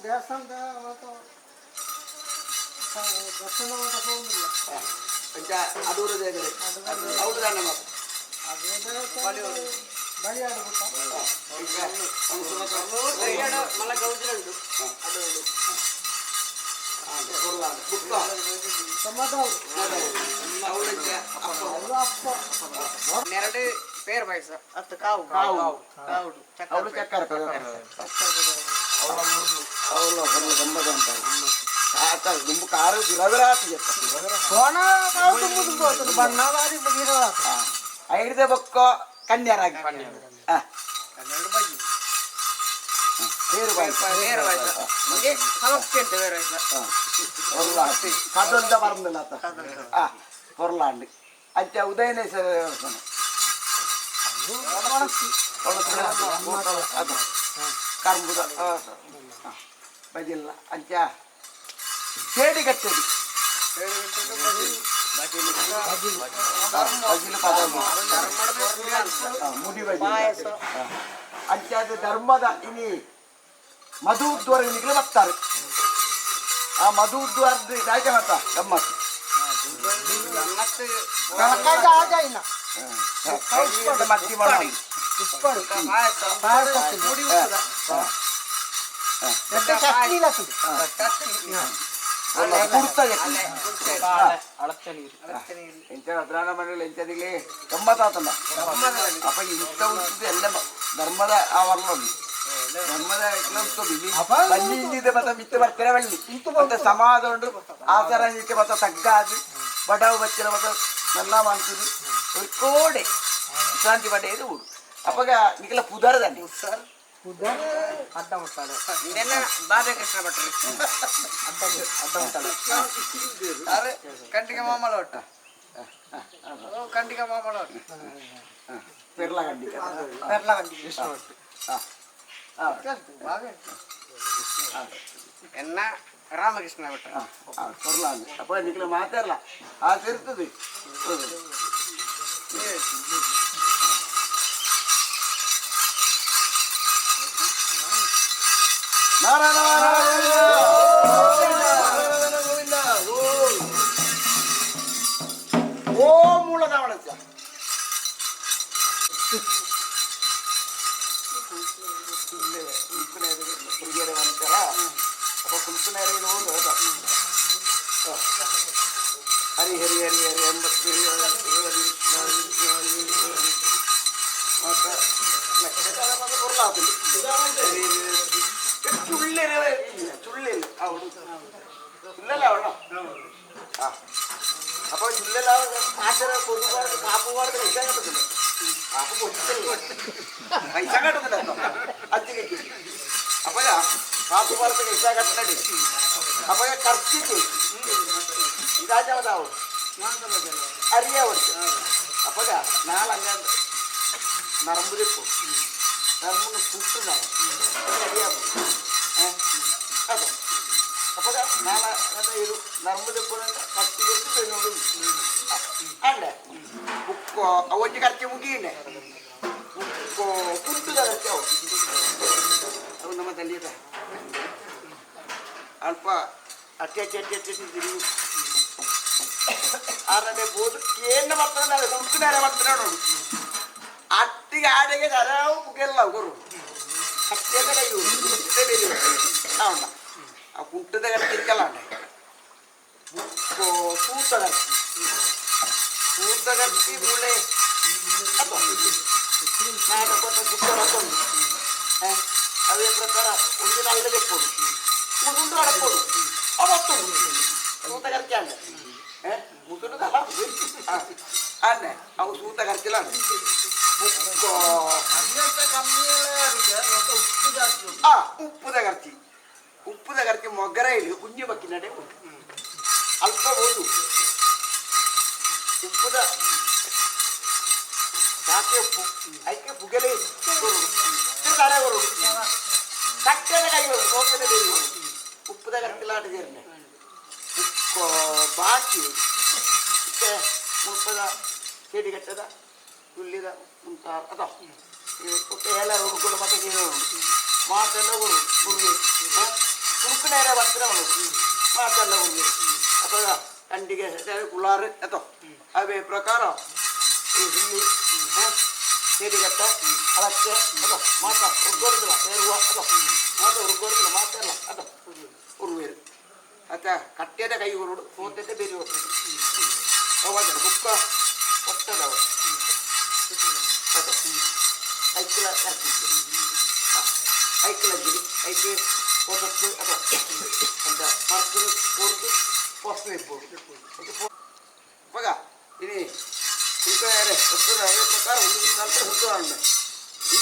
ದೇವಸ್ಥಾನದ ಮಾತ ದರ್ಶನ ಮಾತ ಪೋಂದಿಲ್ಲ. ಅಂಚ ಅಡೂರು ದೇಗರೆ ಅವ್ರು ದಾನೆ ಮಾತ. ಅದು ಬಳಿಯಾಡು ಪುಟ್ಟ. ಮಲ್ಲ ಗೌಜಿ ಉಂಟು. ಬುಕ್ಕ. ಸಮಾಧಾನ. ಅವಳಂಚ ಅಪ್ಪ. ಅದು ಅಪ್ಪ. ನೆರಡು ಪೇರ್ ಪಾಯಸ. ಅತ್ತು ಕಾವು. ಕಾವು. ಕಾವುಡು. ಅವಳು ಚಕ್ಕರ. ಅವಳು ಹೊರಲು ಗಮ್ಮದ ಅಂತಾರೆ. ಆತ ದುಂಬು ಕಾರು ಬಿರಬಿರ ಆತು. ಸೋನ ಕಾವು ತುಂಬುದು ಬೋತುಂಡು. ಬಣ್ಣ ಬಾರಿ ಬಗಿರ. ಐಡ್ದೆ ಬೊಕ್ಕ ಕನ್ಯರಾಗಿ. ಕನ್ನಡ ಬಜ್ಜಿ. ಪೇರು ಪಾಯಸ. ಪೇರ್ ಪಾಯಸ ಮುಂದೆ ಸಮಸ್ಯೆ ಉಂಟು ಪೇರ್ ಪಾಯಸ. ಹೊರ್ಲಾಂಡ್ ಕದೊಂದ ಪರ್ಂದಿಲ್ಲ ಆತ. ಹೊರ್ಲಾಂಡ್ ಅಂಚ ಉದಯನೇಶ್ವರ ದೇವಸ್ಥಾನ ಅದು ಕರ್ಬುದ ಬಜಿಲ್ಲ. ಅಂಚ ಚೇಡಿ ಕಟ್ಟೆಡಿ ಬಜಿಲು ಪದ ಮುಡಿ ಬಜಿಲು. ಅಂಚ ಅದು ಧರ್ಮದ ಇನಿ ಮಧು ಉದ್ವಾರ ನಿಗ್ಲ ಬರ್ತಾರೆ. ಆ ಮಧು ಉದ್ವಾರದ ರಾಜ ಮತ ಗಮ್ಮತ್ತು. ಗಮ್ಮತ್ತು. ಕಾಜ ಆಜ ಇನ್ನ. ಮತ್ತಿ ಮಾಡಿ. ಉಪ್ಪಡು. ಪಾಯಸ. ಪಾಯಸ. ಮುಡಿ ಉಪ್ಪುದ. ಎಡ್ಡೆ ಚಟ್ನಿ ಇಲ್ಲ ಅದು. ಕುಡ್ತಾ. ಅಳತೆ ನೀರು. ಎಂಚ ಅದ್ರಾಣ ಮಂಡಳಿ ಎಂಚದಿಗ್ಲಿ ಗಮ್ಮತ್ತಾತಲ್ಲ. ಅಪ್ಪ ಇಂಥ ಉಂಟು ಎಲ್ಲ ಧರ್ಮದ ಆ ವರ್ಣ ಉಂಟು. ಧರ್ಮದ ಎಲ್ಲ ಉಂಟು ಇಲ್ಲಿ. ಬಲ್ಲಿ ಇಲ್ಲಿದೆ ಮತ್ತೆ ಮಿತ್ತು ಬರ್ತಾರೆ ಬಳ್ಳಿ ಮತ್ತೆ ಸಮಾಧ ಉಂಟು. ಆಚಾರ ನೀತಿ ಮತ್ತೆ ತಗ್ಗಾದು ಬಡವು ಬಚ್ಚಿನ ಮತ್ತೆ നല്ല മനസ്സിൽ ഒരു കോടെ ವಿಶ್ರಾಂತಿ ಪಡೆಯದು ಊರು. ಅಪ್ಪಗ ನಿಖಲ ಪುದರ್ ದಂಡಿ. ಉದರ. ಅಡ್ಡ ಮುಟ್ಟಾಳೆ ಇದೆಲ್ಲ ಬಾಬೆ ಕೃಷ್ಣ ಭಟ್ರು. ಅಡ್ಡ ಅಡ್ಡ ಮುಟ್ಟಾಳೆ. ಅರೆ ಕಂಟಿಗೆ ಮಾಮಲ ಒಟ್ಟ. ಓ ಕಂಟಿಗೆ ಮಾಮಲ ಒಟ್ಟ. ಪೆರ್ಲ ಕಂಡಿ. ಪೆರ್ಲ ಕಂಡಿ ವಿಷ್ಣು ಭಟ್. ಬಾಬೆ. ಎನ್ನ ರಾಮಕೃಷ್ಣ ಭಟ್ರು. ಪೊರ್ಲಾಂಡ್. ಅಪ್ಪ ನಿಖಲ ಮಾತಾಡಲ್ಲ ಆ ಸೇರ್ತದೆ. ನಾರಾಯಣ ನಾರಾಯಣ ಗೋವಿಂದ ಓ ಮೂಲದ ಅವಳಚ್ಚ. ಅಪ್ಪ ಕುಲ್ಪನೇರಿಗೆ ಹೋದು ಹೌದಾ? ಹರಿ ಹರಿ ಹರಿ ಹರಿ ಎಂಬತ್ತು ಹರಿ ಹರಿ ಮತ್ತೆ ಚುಳ್ಳಿನ ಚುಳ್ಳಿಲ್ಲ ಅವಳು ചുല്ലല്ല അവളോ. ആ അപ്പൊ ചുല്ലല്ല ആശര കൊതുപാട് കാപ്പുപാട് പൈസ കിട്ടുന്നില്ല. കാപ്പ് പൊട്ടില്ല, പൈസ കിട്ടുന്നില്ല അച്ഛക്ക്. അപ്പൊ കാപ്പുപാടത്ത് പൈസ കെട്ടണടി. അപ്പൊ കർച്ചിക്ക് ഇതാച്ചാവും അറിയാ കൊടുത്തു. അപ്പൊ നാളെ അങ്ങനെ നറമ്പുലിപ്പോ നറമ്പ് സുട്ടുന്നാണ് അറിയാമോ? ഏഹ് അതെ. അപ്പൊ നാളെ ഒരു നറമ്പുലിപ്പോ കത്തി കൊടുത്ത് പെണ്ണോട് അല്ലേ ബുക്കോ ಒಂಜಿ ಖರ್ಚು ಮುಗಿಯಿದೆ. ಬುಕ್ಕೋ ಕುಂಟುದ ಖರ್ಚು ಅವು ನಮ್ಮ ತಲ್ಲಿದ ಅಲ್ಪ ಅಟ್ಟಿ ಅಟ್ಟಿ ಅಟ್ಟಿ ಅಟ್ಟಿ ತಿರುಗು ಆರನೇ ಬೋದು ಕೇಂದ್ರ ಮಾಡ್ತಾನೆ ಕುಂಟುನಾರೆ ಮಾಡ್ತಾನೆ ನೋಡು. ಅಟ್ಟಿಗೆ ಆಡೆಗೆ ದರಾವು ಮುಗಿಯಲ್ಲ ಗುರು. ಕಟ್ಟಿಯದ ಕೈ ಉಂಡ ಆ ಕುಂಟದ ಕಟ್ಟಿಕ್ಕಲ್ಲ. ಬುಕ್ಕೋ ಸೂತ ಕಟ್ಟಿ ಸೂತ ಕಟ್ಟಿ ಮೂಳೆ ಅಥವಾ ನಾಟಕ ಗುಡ್ಡ ಅದೇ ಪ್ರಕಾರ ಒಂದು ನಲ್ಲ ಬೆಕ್ಕೋಡು ಮುಸುಂಡು ಅಡಕೋಡು ಅವತ್ತು ಸೂತ ಕರ್ಚಾಂಡ ಮುಸುಂಡು ಅನ್ನೆ ಅವು ಸೂತ ಕರ್ಚಿಲ್ಲ. ಬುಕ್ಕೋ ಆ ಉಪ್ಪು ತಗರ್ಚಿ ಉಪ್ಪು ತಗರ್ಚಿ ಮೊಗರೈಲು ಕುഞ്ഞു ಬಕ್ಕಿನಡೆ ಉಂಟು ಅಲ್ಪ ಓದು ಉಪ್ಪುದ ಸಾಕೆ ಉಪ್ಪು ಐಕೆ ಪುಗಲೆ ಕೊರುಡು ತಲೆ ಕೊರುಡು ತಕ್ಕನೆ ಕೈ ಕೊರುಡು ಸೋಕನೆ ಬೇರೆ ಉಪ್ಪುದ ಕರ್ತಿಲಾಟ ಸೇರ್ನೆ. ಬುಕ್ಕೋ ಬಾಕಿ ಮುಲ್ಪದ ಚೇಡಿ ಕಟ್ಟದ ತುಲ್ಲಿದ ಮುಂತಾರ ಅಥವಾ ಎಲ್ಲ ಹುಡುಗರು ಮತ್ತೆ ಮಾತೆಲ್ಲ ಗುರು ಗುರುಗೆ. ಕುಣುಕುನೇರೆ ಬರ್ತಿರ ಮಾತೆಲ್ಲ ಒಂದು ಅಪಗ ಕಂಡಿಗೆ ಕುಳಾರು ಎತ್ತೋ ಅವೇ ಪ್ರಕಾರ ಈ ಹಿಂದಿ ಸೇರಿಗಟ್ಟ ಅಳಕ್ಕೆ ಅದೋ ಮಾತ ಉರ್ಗೋರಿದಿಲ್ಲ ಏರುವ ಅದೋ ಮಾತ ಉರ್ಗೋರಿದಿಲ್ಲ ಮಾತೆಲ್ಲ ಅದೋ ಉರುವೇರು ಅತ್ತ ಕಟ್ಟೆದ ಕೈ ಉರುಡು ಸೋತೆದ ಬೇರೆ ಒಟ್ಟು ಅವಾಗ ಬುಕ್ಕ ಕೊಟ್ಟದವ ಅದೋ ಐಕ್ಲ ಕರ್ತಿದ್ದೆ ಐಕ್ಲ ಗಿರಿ ಐಕೆ ಕೊಸತ್ತು ಅದೋ ಅಂತ ಪರ್ಸು ಕೊರ್ದು ಪೊಸ್ತು ಇರ್ಬೋದು ಮಗ ಇನಿ ಹುಡುಕರೆ ಒತ್ತದ ಅದೇ ಪ್ರಕಾರ ಒಂದು ನಾಲ್ಕು ಹುಡುಕ ಈ